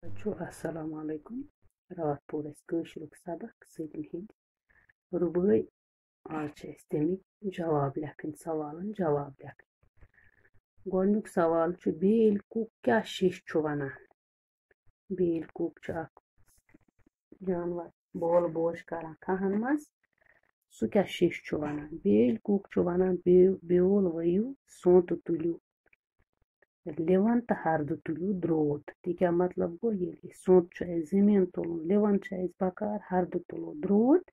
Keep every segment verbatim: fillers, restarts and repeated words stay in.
بچو، السلام علیکم۔ راتھ پوٚر اَسہِ کٲشرُک سبق سٔتمہِ ہِنٛدۍ رُبٲے۔ آز چھِ اَسہِ تَمِکۍ جواب لیکھٕنۍ، سوالن جواب لیکھٕنۍ۔ گۄڈٕنیُک سوال چھُ، بیٛٲلۍ کُک کیٛاہ شیٚش چھُ وَنان؟ بیٛٲلۍ کُک چھُ اکھ جانور، بول بوش کران کھہن منٛز۔ سُہ کیٛاہ شیٚش چھُ وَنان؟ بیٛٲلۍ کُک چھُ وَنان، بے-، بیول ؤیِو، سونٛتہٕ تُلِو لِوَن تہٕ ہردٕ تُلِو درٛوت۔ تہِ کیٛاہ مطلب گوٚو؟ ییٚلہِ أسۍ سونٛتہٕ چھُ اَسہِ زٔمیٖن تُلُن، لِوَن چھُ اَسہِ بکار، ہردٕ تُلو درٛوت،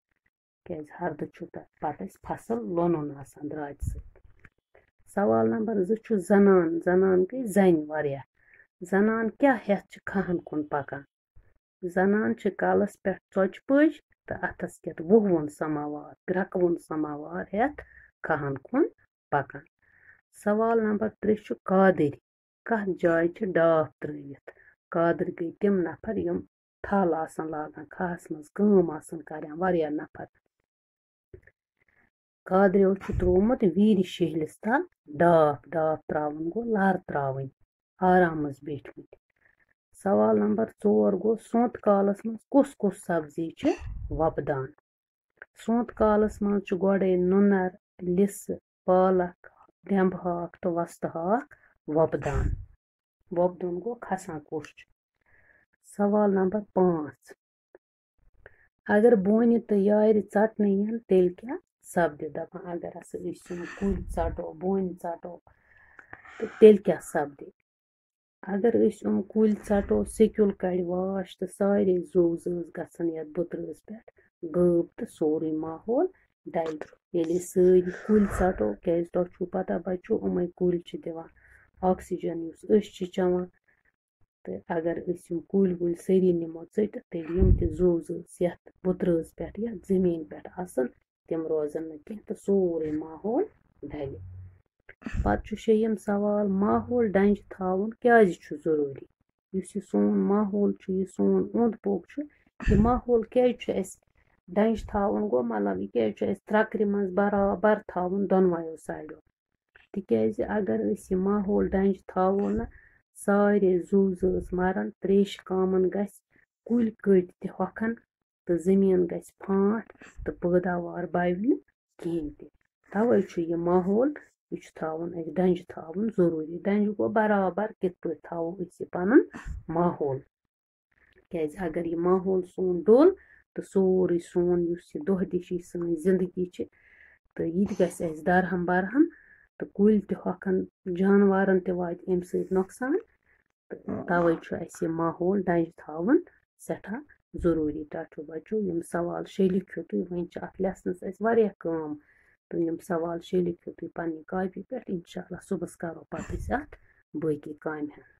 کیٛازِ ہردٕ چھُ تَتھ پَتہٕ اَسہِ فصل لونُن آسان درٛاتہِ سۭتۍ۔ سوال نمبر زٕ چھُ زنان، زنان گٔے زَنہِ واریاہ۔ زنان کیٛاہ ہٮ۪تھ چھِ کھہن کُن پَکان؟ زنان چھِ کلس پٮ۪ٹھ ژۄچہِ پٔج تہٕ اَتھس کٮ۪تھ وُہ وُن سماوار، گرٛٮ۪کہٕ وُن سماوار ہٮ۪تھ کھہن کُن پَکان۔ سوال نمبر ترٛےٚ چھُ کادٕرۍ کَتھ جایہِ چھِ ڈاپھ ترٛٲوِتھ؟ کادٕرۍ گٔے تِم نفر یِم تھل آسان لاگان، کھہس منٛز کٲم آسان کران، واریاہ نفر۔ کادریو چھُ ترٛوومُت ویٖرِ شیہلِس تل ڈاپھ، ڈاپھ ترٛاوُن گوٚو لر ترٛاوٕنۍ، آرامس بیٖٹھمٕتۍ۔ سوال نمبر ژور گوٚو، سونٛتہٕ کالس منٛز کُس کُس سبزی چھِ وۄپدان؟ سونٛتہٕ کالس منٛز چھُ گۄڈَے نُنر، لِسہٕ، پالک، ڈٮ۪مبہٕ ہاکھ تہٕ وۄستہٕ ہاکھ وۄپدان۔ وۄپدُن گوٚو کھسان کوٚش۔ سوال نمبر پانٛژھ۔ اگر بونہِ تہٕ یارِ ژٹنہٕ یِن، تیٚلہِ کیٛاہ سپدِ؟ دَپان، اگر ہسا أسۍ یِم کُلۍ ژٹو، بونہِ ژٹو، تہٕ تیٚلہِ کیٛاہ سپدِ؟ اگر أسۍ یِم کُلۍ ژٹو، سیٚکیُل کَڑِ واش تہٕ سارے زُو زٲژ گژھن یَتھ بُترٲژ پٮ۪ٹھ غٲب تہٕ سورُے ماحول ڈَلہِ۔ ییٚلہِ أسۍ سٲری کُلۍ ژٹو، کیٛازِ تۄہہِ چھُو پتہ بچو، یِمَے کُلۍ چھِ دِوان oxygen یُس أسۍ چھِ چٮ۪وان۔ تہٕ اگر أسۍ یِم کُلۍ وُلۍ سٲری نِمو ژٔٹِتھ، تیٚلہِ یِم تہِ زُو زٲژ یَتھ بُترٲژ پٮ۪ٹھ، یَتھ زٔمیٖن پٮ۪ٹھ آسَن، تِم روزَن نہٕ کینٛہہ تہٕ سورُے ماحول ڈَلہِ۔ پَتہٕ چھُ شیٚیِم سوال، ماحول ڈَنجہِ تھاوُن کیٛازِ چھُ ضروٗری؟ یُس یہِ سون ماحول چھُ، یہِ سون اوٚنٛد پوٚک چھُ، یہِ ماحول کیٛازِ چھُ اَسہِ ڈَنجہِ تھاوُن؟ گوٚو مطلب، یہِ کیٛازِ چھُ اَسہِ ترٛکرِ منٛز برابر تھاوُن دۄنوَیو سایڈو؟ تِکیٛازِ اگر أسۍ یہِ ماحول ڈَنجہِ تھاوو نہٕ، سارے زُو زٲژ مَرَن، ترٛیشہِ کامَن گژھِ، کُلۍ کٔٹۍ تہِ ہۄکھَن تہٕ زٔمیٖن گژھِ پھانٛٹھ تہٕ پٲداوار بَوِ نہٕ کِہیٖنۍ تہِ۔ تَوَے چھُ یہِ ماحول، یہِ چھُ تھاوُن اَسہِ ڈَنجہِ تھاوُن ضروٗری۔ ڈَنجہِ گوٚو برابر کِتھ پٲٹھۍ تھاوو أسۍ یہِ پَنُن ماحول۔ کیٛازِ اگر یہِ ماحول سون ڈوٚل تہٕ سورُے سون یُس یہِ دۄہ دِشی سٲنۍ زِندگی چھِ، تہٕ یہِ تہِ گژھِ اَسہِ درہم برہم، تہٕ کُلۍ تہِ ہۄکھَن، جانوارَن تہِ واتہِ اَمہِ سۭتۍ نۄقصان۔ تہٕ تَوَے چھُ اَسہِ یہِ ماحول ڈَنجہِ تھاوُن سٮ۪ٹھاہ ضروٗری۔ ٹاٹھیو بَچو، یِم سوال شےٚ لیکھِو تُہۍ، وۄنۍ چھِ اَتھ لیسنَس اَسہِ واریاہ کٲم، تہٕ یِم سوال شےٚ لیکھِو تُہۍ پنٛنہِ کاپی پٮ۪ٹھ، اِنشاء اللہ صُبحَس کَرو پَتہٕ أسۍ اَتھ باقٕے کامہِ ہن۔